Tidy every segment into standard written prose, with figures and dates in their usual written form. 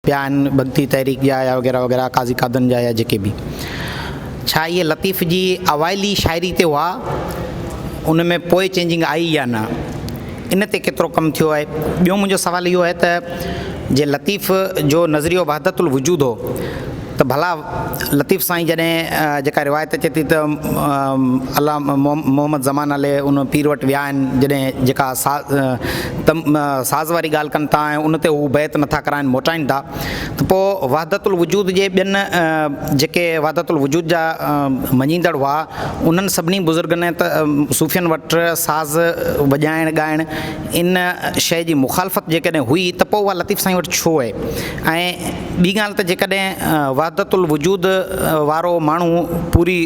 پيا آهن ڀڳتي تحريڪ جا يا وغيره وغيره قاضي قادن جا يا جيڪي به ڇا اهي لطيف جي اوائلي شاعري تي هئا ان ۾ پوء چينجنگ آئي يا نه ان تي ڪيترو ڪم ٿيو آهي ٻيو منهنجو سوال اهو آهي ته جي لطيف جو نظريو وحدت الوجود هو ته ڀلا لطيف سائين جڏهن جيڪا روايت اچي ٿي ته الله محمد زمان علي ان پير وٽ ويا آهن جڏهن جيڪا ساز واري ڳالهه ڪن ٿا ۽ ان تي هو بيعت نٿا ڪرائن موٽائن ٿا ته پوء وحدت الوجود جي ٻين جيڪي وحدت الوجود جا مڃيندڙ هئا انهن سڀني بزرگن ته صوفين وٽ ساز وڄائڻ ڳائڻ ان شيء جي مخالفت جيڪڏهن هئي ته پوء اها لطيف سائين وٽ ڇو آهي ۽ ٻي ڳالهه ته جيڪڏهن وحدت الوجود وارو ماڻهو پوري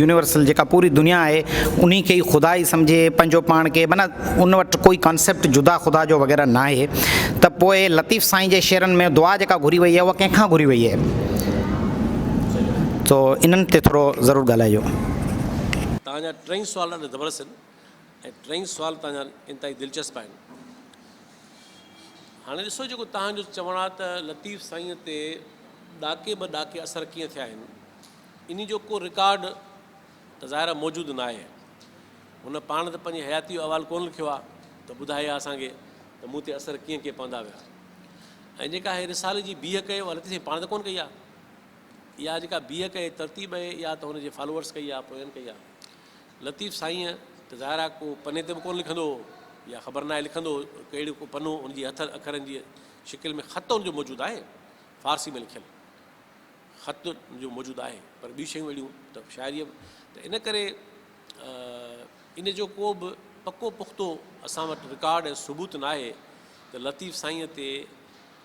يونيورسل جيڪا پوري دنيا آهي انهي کي ئي خدا ئي سمجهي پنهنجو پاڻ کي معنيٰ ان وٽ ڪوئي ڪانسيپٽ جدا خدا جو وغيره ناهي ته پوء لطيف سائين جي شعرن ۾ دعا جيڪا گهري وئي آهي اها ڪنهن کان گهري وئي آهي تو انهن تي ٿورو ضرور ڳالهائجو. توهان جا ٽئي سوال ڏاڍا زبردست آهن ۽ ٽئي سوال توهان جا انتهائي دلچسپ آهن. هاڻي ڏسو جيڪو توهان جو چوڻ آهي ته لطيف سائينء تي ڏاڪي به ڏاڪي اثر ڪيئن ٿيا آهن، انهي جو ڪو رڪارڊ ته ظاهر آهي موجود ناهي. هن پاڻ ته پنهنجي حياتيء جو احوال ڪونه لکيو آهي ته ٻڌائي ها اسان کي ته مون تي اثر ڪيئن ڪيئن پوندا ويا. ۽ جيڪا هي رسالي جي بيهڪ آهي اها لطيف سائين پاڻ ته ڪونه ڪئي آهي. اها جيڪا بيهڪ ۽ ترتيب آهي اها ته هن جي فالوورس ڪئي آهي، پوين ڪئي آهي. لطيف سائينء ته ظاهر آهي ڪو پني تي به ڪونه لکندو هو يا خبر ناهي لکندو هو ڪهڙو ڪو پنو هن جي هٿ اکرن جي شڪل ۾ خط هن جو موجود آهي فارسي ۾ لکيل خط هن جو موجود آهي پر ٻيون شيون اهڙيون ته شاعريء ته ان ڪري ان جو ڪو به پڪو پختو اسان وٽ رڪارڊ ۽ ثبوت ناهي ته لطيف سائينء تي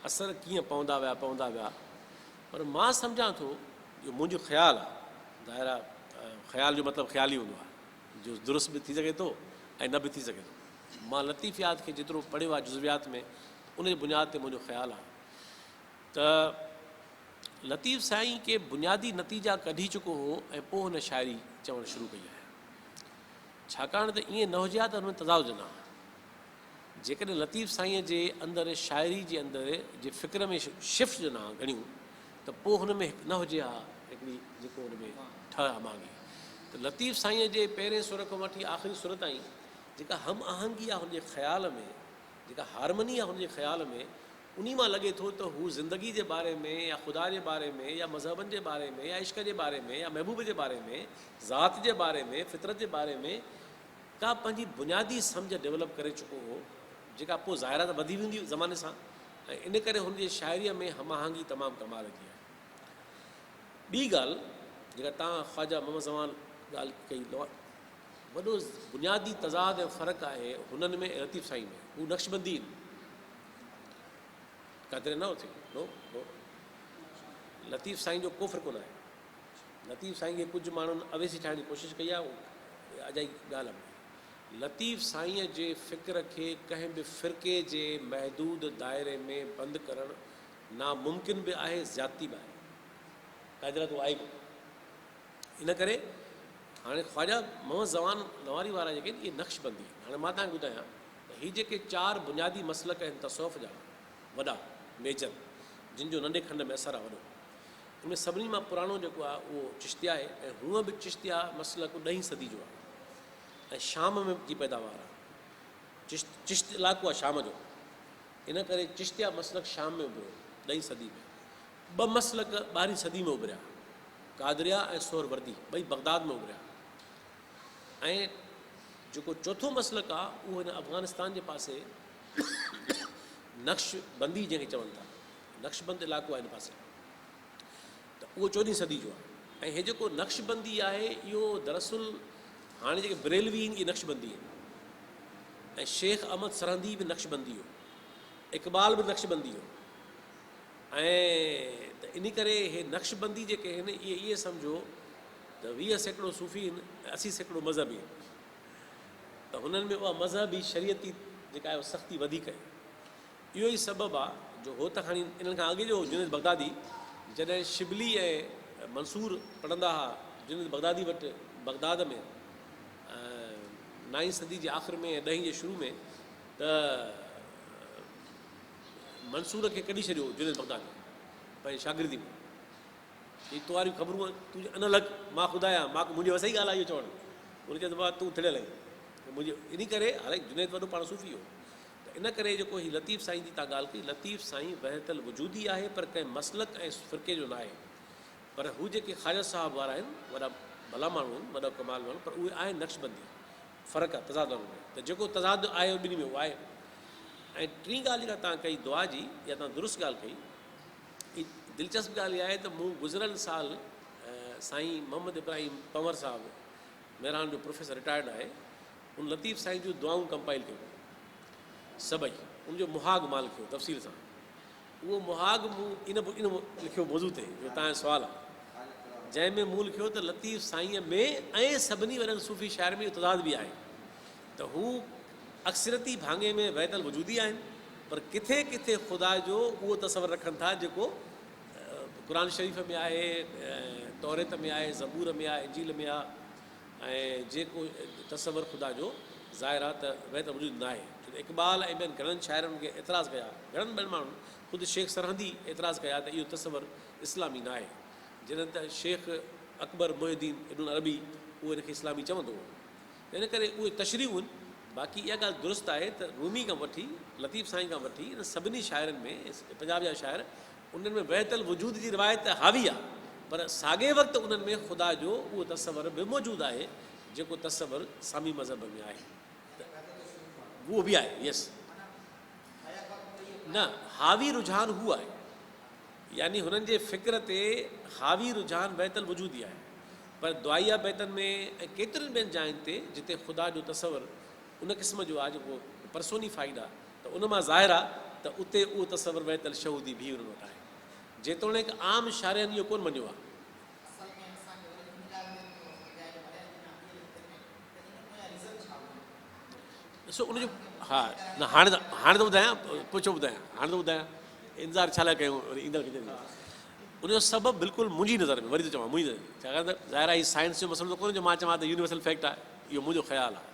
اثر ڪيئن پوندا ويا پوندا ويا پر مان سمجهان ٿو جو منهنجو خيال آهي ظاهر آهي خيال جو مطلب خيال ئي هوندو آهي جو درست به ٿي سگهي ٿو ۽ نه به ٿي سگهي ٿو. مان لطيفيات کي جيترو پڙهيو آهي جزويات ۾ ان جي بنياد تي منهنجو خيال آهي ته لطيف سائين ڪي بنيادي نتيجا ڪڍي چڪو هو ۽ پوء هن شاعري چوڻ شروع ڪئي آهي ڇاڪاڻ ته ائين نه هجي ها ته ان ۾ تضاد هجن ها. جيڪڏهن لطيف سائينء جي اندر شاعري جي اندر جي فڪر ۾ شفٽ هجن ها گهڻيون ته پوء هن ۾ هڪ نه هجي ها هڪڙي جيڪو هن ۾ ٺهه هماهنگي ته لطيف سائينء جي پهرين سر کان وٺي آخري سر تائين جيڪا هم آهنگي آهي هن جي خيال ۾ جيڪا هارمني آهي هن جي خيال ۾ انهي مان لڳي ٿو ته هو زندگي جي باري ۾ يا خدا جي باري ۾ يا مذهبن جي باري ۾ يا عشق جي باري ۾ يا محبوب جي باري ۾ ذات جي باري ۾ فطرت جي باري ۾ ڪا پنهنجي بنيادي سمجهه ڊولپ ڪري چڪو هو، جيڪا پوء ظاهر آهي ته وڌي ويندي زماني سان ۽ ان ڪري هن جي شاعريء ۾ هم آهنگي تمام ڪمال جي آهي. ٻي ڳالهه جيڪا توهان خواجه محمد زمان ڳالهه ڪئي وڏو بنيادي تضاد ۽ فرق آهي هنن ۾ ۽ لطيف سائين ۾ هو نقشبندي آهن. قادري نه اٿي نو نو لطيف سائين جو ڪو فرقو ناهي. لطيف سائين کي ڪجهه ماڻهن اويسي ٺاهڻ جي ڪوشش ڪئي آهي اها اجائي ڳالهه آهي. لطيف سائينء جي فڪر کي ڪنهن به فرقي جي محدود دائري ۾ بند ڪرڻ ناممڪن به آهي زيادتي به آهي. قاعدي لاء ته اهو آهي ئي ڪونه. ان ڪري هاڻي خواجه محمد زمان لواري وارا جيڪي آهن اهي نقشبندي آهن. هاڻي مان توهان کي ٻڌايان ته هي جيڪي چار بنيادي مسلڪ آهن تصوف جا وڏا ميجر جن جو ننڍي کنڊ ۾ اثر آهي وڏو ان ۾ سڀني مان پراڻو جيڪو آهي اهو چشتيا آهي ۽ هونء به چشتيا مسلڪ ڏهين صدي جو آهي ۽ شام ۾ جي پيداوار آهي. چشت چشت علائقو آهي شام جو ان ڪري چشتيا مسلڪ شام ۾ اڀريو ڏهين صدي ۾. ٻه مسلڪ ٻارهين صدي ۾ اڀريا قادريا ۽ سهروردي ٻئي بغداد ۾ اڀريا ۽ جيڪو چوٿون مسلڪ آهي اهو هن افغانستان جي پاسي نقش بندي جنهن کي چون ٿا نقشبند علائقو آهي هن پاسي ته اهو چوڏهين صدي جو آهي ۽ هي جيڪو نقشبندي آهي اهو دراصل هاڻي جيڪي بريلوي آهن اهي نقشبندي آهن ۽ شيخ احمد سرهندي به نقشبندي هو اقبال به نقشبندي هو ۽ ته ان ڪري هي نقشبندي جيڪي آهن اهي ائين سمجهو ته 20% صوفي آهن ۽ 80% مذهبي آهن ته هنن ۾ اها مذهبي شريعتي جيڪا آهي سختي وڌيڪ آهي اهو ئي سبب آ جو هو ته کڻي انهن کان اڳي جو هو جنيد بغدادي جڏهن شبلي ۽ منصور پڙهندا ها جنيد بغدادي وٽ بغداد ۾ نائين صدي جي آخر ۾ ۽ ڏهين جي شروع ۾ ته منصور کي ڪڍي ڇڏيو جنيد بغدادي. پنهنجي شاگردي ۾. چي تو واريون خبرون تون انا الحق مان خدا آهيان مان منهنجي وس جي ڳالهه آهي اهو چوڻ. هن چيو ته بابا تون ٿڙيل آهين منهنجي انهي ڪري حالانڪه جنيد وڏو پاڻ صوفي هو ته ان ڪري جيڪو هي لطيف سائين جي تان ڳالهه ڪئي لطيف سائين وحدت الوجودي آهي پر ڪنهن مسلڪ ۽ فرقي جو ناهي پر هو جيڪي خواجه صاحب وارا آهن وڏا ڀلا ماڻهو آهن وڏا ڪمال ماڻهو پر اهي آهن نقشبندي فرق آهي تضاد آهي انهن ۾ ته جيڪو تضاد آهي ٻنهي ۾ اهو آهي ۽ ٽين ڳالهه جيڪا تان ڪئي دعا جي اها تان درست ڳالهه ڪئي هي دلچسپ ڳالهه اها آهي ته مون گذريل سال سائين محمد ابراهيم پنور صاحب مهراڻ جو پروفيسر رٽائرڊ آهي ان لطيف سائين جون دعائون ڪمپائل ڪيون سڀئي ان جو مهاڳ مان لکيو تفصيل سان اهو مهاڳ مون ان ان لکيو موضوع تي جو تان جو سوال آهي جنهن ۾ مون لکيو ته لطيف سائين ۾ ۽ سڀني وڏن صوفي شاعرن ۾ اهو تضاد به آهي ته هو اڪثريتي ڀاڱي ۾ وحدت الوجودي آهن پر ڪٿي ڪٿي خدا جو اهو تصور رکن ٿا جيڪو قرآن شريف ۾ آهي، توريت ۾ آهي، زبور ۾ آهي، انجيل ۾ آهي ۽ جيڪو تصور خدا جو ظاهر آهي ته وحدت الوجود ناهي ڇو ته اقبال ۽ ٻين گهڻن شاعرن ان کي اعتراض ڪيا گهڻن ٻين ماڻهن خود شيخ سرهندي اعتراض ڪيا ته اهو تصور اسلامي ناهي جڏهن ته شيخ اڪبر محي الدين ابن العربي اهو ان کي اسلامي چوندو هو. تنهن ڪري اهي تشريحون، باقي اها ڳالهه درست آهي ته رومي کان وٺي، لطيف سائين کان وٺي انهن سڀني شاعرن ۾، پنجاب جا شاعر، انهن ۾ وحدت الوجود جي روايت ته حاوي آهي، پر ساڳئي وقت انهن ۾ خدا جو اهو تصور به موجود آهي، جيڪو تصور سامي مذهب ۾ آهي ته اهو به آهي، يس. نه، حاوي رجحان هو آهي. يعني هنن جي فڪر تي حاوي رجحان وحدت الوجودي آهي. پر دعائيه بيتن ۾ ۽ ڪيترين ٻين جاين تي جتي خدا جو تصور ان قسم جو آهي جيڪو پرسونيفائيڊ آهي ته ان مان ظاهر آهي ته اتي اهو تصور وحدت الشهودي به انهن وٽ آهي. جيتوڻيڪ عام شارحن اهو ڪونه مڃيو آهي. اصل ۾ اسان کي وري ان ڳالهه تي ٿورو سمجهائجو ڀلي اڄ نه اڳئين ليڪچر ۾ ته ان پويان ريزن ڇا هجن؟ ڏسو ان جو ها نه هاڻي ته هاڻي ته ٻڌايان پوء ڇو ٻڌايان هاڻي ته ٻڌايان انتظار ڇا لاء ڪيون وري ايندڙ ڪچهري ۾ ان جو سبب بلڪل منهنجي نظر ۾ وري ٿو چوان منهنجي نظر ۾ ڇاڪاڻ ته ظاهر آهي هي سائنس جو مسئلو ته ڪونهي جو مان چوان ته يونيورسل فيڪٽ آهي اهو منهنجو خيال آهي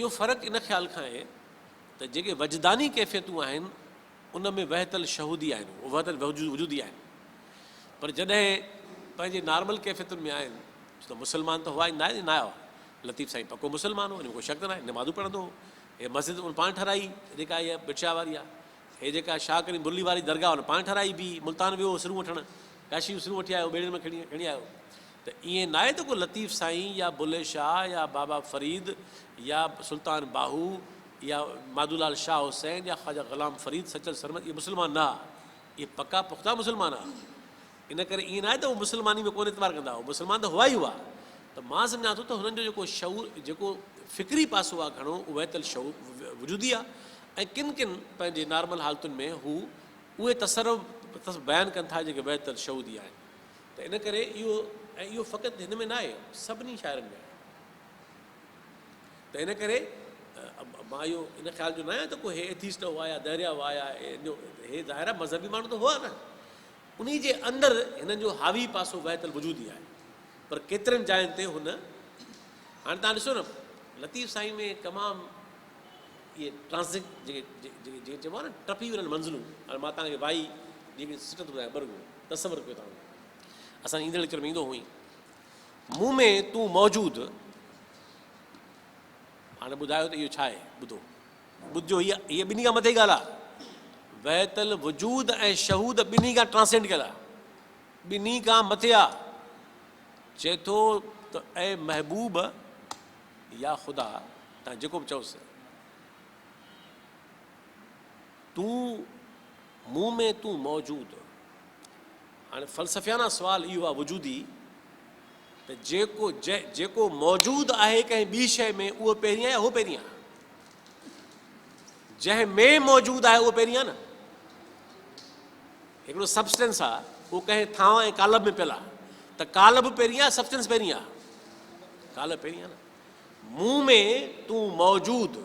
اهو فرق ان خيال کان آهي ته جيڪي وجداني ڪيفيتون آهن ان ۾ وحدت الشهودي آهن وحدت الوجودي آهن پر جڏهن پنهنجي نارمل ڪيفيتن ۾ آهن ڇو ته مسلمان ته هئا ئي نه نه هئا لطيف سائين پڪو مسلمان هو ان ۾ ڪو شڪ نه آهي نمازون پڙهندو هو هي مسجد ان پاڻ ٺهرائي جيڪا هي ڀٽشاهه واري آهي هي جيڪا شاهه ڪريم برلي واري درگاهه ان پاڻ ٺهرائي به ملتان ويو هو سرون وٺڻ، ڪاشي جون سرون وٺي آيو ٻيڙين ۾ کڻي کڻي آيو ته ائين ناهي ته ڪو لطيف سائين يا بلهي شاهه يا بابا فريد يا سلطان باهو يا مادولال شاهه حسين يا خواجه غلام فريد سچل سرمد اهي مسلمان نه ها اهي پڪا پختا مسلمان ها. ان ڪري ائين ناهي ته هو مسلماني ۾ ڪونه اعتبار ڪندا هئا، مسلمان ته هئا ئي هئا ته مان سمجهان ٿو ته هنن جو جيڪو شعور جيڪو فڪري پاسو آهي گهڻو اهو وحدت الشعور وجودي آهي ۽ ڪن ڪن پنهنجي نارمل حالتن ۾ هو اهي تصرف بيان ڪن ٿا جيڪي وحدت الشعودي آهن ته ان ڪري اهو ۽ اهو فقط هن ۾ ناهي سڀني شاعرن ۾ آهي ته ان ڪري مان اهو ان خيال جو ناهيان ته ڪو هي ايٿيسٽ هئا يا دهريا هئا يا هي ظاهر آهي مذهبي ماڻهو ته هئا نه انهي جي اندر هنن جو حاوي پاسو وحدت الوجود ئي آهي پر ڪيترين جاين تي هن هاڻي توهان ڏسو نه لطيف سائين ۾ تمام اهي ٽرانزڪ جيڪي جيڪي جيڪي چئبو آهي نه ٽپي وڃن منزلون هاڻي مان توهان کي وائي جيڪي سٽ ٿو ٻڌايان ٻه رڳو تصور ڪيو توهان اسان ايندڙ ليڪچر ۾ ايندو هئين مون ۾ تون موجود هاڻي ٻڌايو ته اهو ڇا آهي ٻڌو ٻڌجو هيء هيء ٻنهي کان مٿي ڳالهه آهي. وحدت الوجود ۽ شهود ٻنهي کان ٽرانسينڊ ڪيل آهي. ٻنهي کان مٿي آهي. چئي ٿو ته اي محبوب يا خدا تان جيڪو به چئوس تون مون ۾ تون موجود. هاڻي فلسفيانه سوال اهو آهي وجودي ته جيڪو جيڪو موجود آهي ڪنهن ٻي شيء ۾ اهو پهرين آهي يا هو پهرين آهي؟ جنهن ۾ موجود آهي اهو پهرين آهي نه. هڪڙو سبسٽنس آهي اهو ڪنهن ٿانء ۽ قالب ۾ پيل آهي ته قالب پهرين آهي سبسٽنس پهرين آهي؟ قالب پهرين آهي نه. مون ۾ تون موجود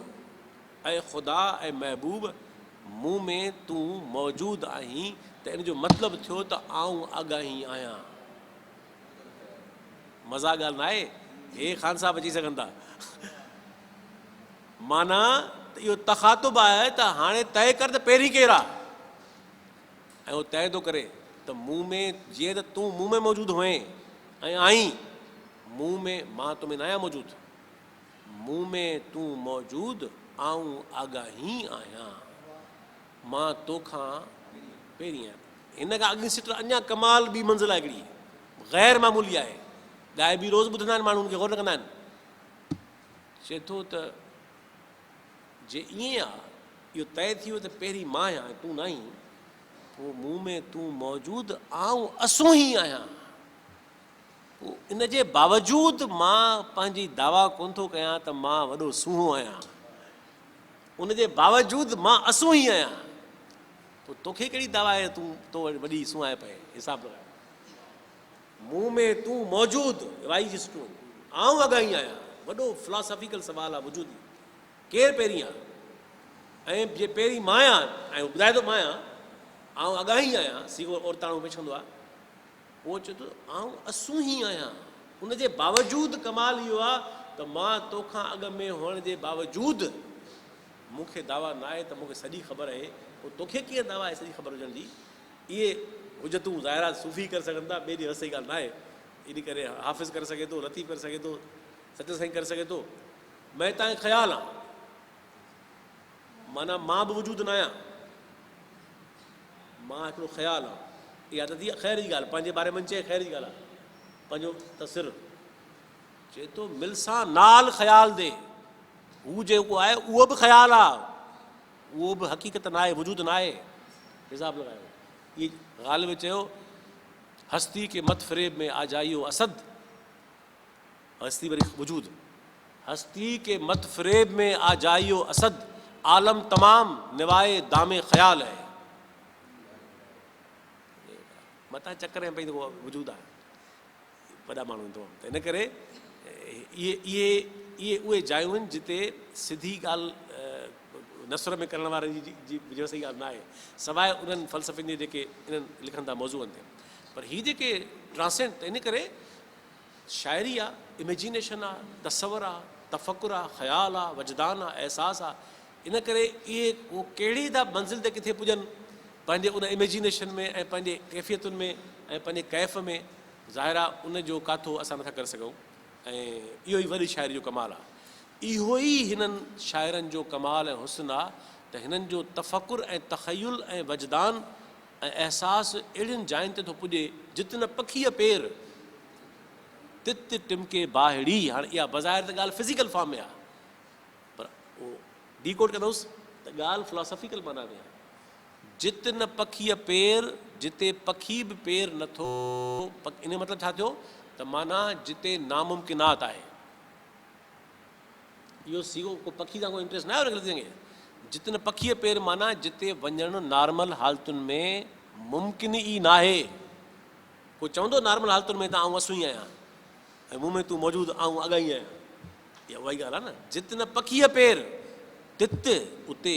اي خدا اي محبوب مون ۾ تون موجود آهين ته ان جو مطلب ٿيو ته آئون اڳاهين آهيان. مذاق ڳالهه ناهي، هي خان صاحب اچي سگهن ٿا. معنيٰ ته اهو تخاطب آهي ته هاڻي طئي ڪر ته پهرين ڪير آهي ۽ هو طئي ٿو ڪري ته مون ۾ جيئن ته تون مون ۾ موجود هئين ۽ آهين، مون ۾ مان تو ۾ ناهيان موجود، مون ۾ تون موجود آئون آگاهين آهيان، مان توکان پهرين آهيان. هن کان اڳين سٽ اڃا ڪمال ٻي منزل آهي هڪڙي غير معمولي آهي، ڳائبي روز ٻڌندا آهن ماڻهو ان کي غور نه ڪندا آهن. چئي ٿو ته جي ائين آ، اهو طئي ٿي ويو ته پهرين مان آهيان ۽ تون ناهين، پوء مون ۾ تون موجود آئون اسونهين آهيان. پوء ان جي باوجود مان پنهنجي دعويٰ ڪونه ٿو ڪيان ته مان وڏو سونهون آهيان. ان جي باوجود مان اسونهين آهيان. پوء توکي ڪهڙي دعويٰ آهي تون تو وڏي سونهائپ آهي؟ حساب لڳايو. مون ۾ تون موجود، وائي جي سٽون، آئون اڳاهين آهيان. وڏو فلاسافيڪل سوال آهي وجودي. ڪير پهرين آ؟ ۽ جي پهرين مان آهيان ۽ هو ٻڌائي ٿو مان آهيان، آئون اڳاهين آهيان، صيغو عورتاڻو پيش ڪندو آهي، پوء چئي ٿو آئون اسونهين آهيان، ان جي باوجود ڪمال اهو آهي ته مان توکان اڳ ۾ هئڻ جي باوجود مون کي دعويٰ ناهي ته مون کي سڄي خبر اهي، پوء توکي ڪيئن دعويٰ آهي سڄي خبر هجڻ جي؟ اهي حجتون ظاهر آهي صوفي ڪري سگهن ٿا، ٻئي جي وس جي ڳالهه ناهي، ان ڪري حافظ ڪري سگهي ٿو، لطيف ڪري سگهي ٿو، سچل سائين ڪري سگهي ٿو. مين تان خيال آن، معنيٰ مان به وجود ناهيان، مان هڪڙو خيال آن. اها ته ٿي خير جي ڳالهه، پنهنجي باري ۾ چئي خير جي ڳالهه آهي، پنهنجو ته سر چئي ٿو ملسان نال خيال the, هو جيڪو آهي اهو به خيال آهي، اهو به حقيقت ناهي، وجود ناهي. حساب لڳايو. اهي غالب چيو هستي ڪي مت فريب ۾ آ جائيو اسد، هستي وري وجود، هستي ڪي مت فريب ۾ آ جائيو اسد، عالم تمام نوائي دام خيال هي. متان چڪر ۾ پئي ته ڪو وجود آهي. وڏا ماڻهو آهن تمام ته ان ڪري اهي اهي اهي اهي جايون آهن جتي سڌي ڳالهه نثر ۾ ڪرڻ وارن جي جي وس جي ڳالهه نه آهي سواء انهن فلسفين جي جيڪي انهن لکن ٿا موضوعن تي پر هي جيڪي ٽرانسينڊ ته ان ڪري شاعري آ، اميجينيشن آ، تصور آ، تفڪر آ، خيال آ، وجدان آ، احساس آ، ان ڪري اهي هو ڪهڙي ٿا منزل تي ڪٿي پڄن پنهنجي ان اميجينيشن ۾ ۽ پنهنجي ڪيفيتن ۾ ۽ پنهنجي ڪيف ۾ ظاهر آ ان جو ڪاٿو اسان نٿا ڪري سگهون ۽ اهو ئي وڏي شاعري جو ڪمال آ. اهو ئي هنن شاعرن جو ڪمال ۽ حسن آ ته هنن جو تفڪر ۽ تخيل ۽ وجدان ۽ احساس اهڙين جاين تي ٿو پڄي جت نه پکيء پير تت ٽمڪي باهڙي. هاڻ اها بظاهر ته ڳالهه فزيڪل فارم ۾ آهي پر اهو ڊي ڪوڊ ڪندوس ته ڳالهه فلاسافيڪل معنيٰ ۾ آهي. جت نه پکيء پير جتي پکي به پير نه ٿو ان جو مطلب ڇا ٿيو ته معنيٰ جتي ناممڪنات آهي. اهو صيغو ڪو پکي سان ڪو انٽريسٽ ناهي ان کي جت نه پکيء پير معنيٰ جتي وڃڻ نارمل حالتن ۾ ممڪن ئي ناهي. ڪو چوندو نارمل حالتن ۾ ته آئون اسون ئي آهيان ۽ مون ۾ تون موجود آئون اڳ ئي آهيان. اها اها ئي ڳالهه آهي نه جت نه پکيء پير تت اتي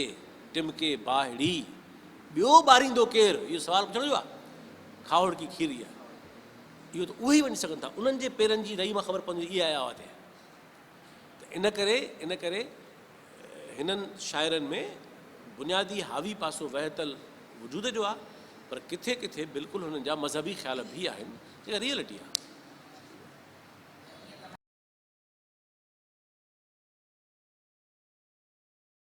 ٽمڪي باهڙي ٻيو ٻاريندو ڪير؟ اهو سوال پڇڻ جو آهي. کاهوڙڪي کير اها اهو ته اهي ئي وڃي سگهن ٿا انهن جي پيرن جي رئي مان خبر پوندي اهي آيا هئا هتي. ته ان ڪري ان ڪري هنن شاعرن ۾ بنيادي حاوي پاسو وهتل وجود جو آهي پر ڪٿي ڪٿي بلڪل هنن جا مذهبي خيال به آهن جيڪا ريئلٽي آهي.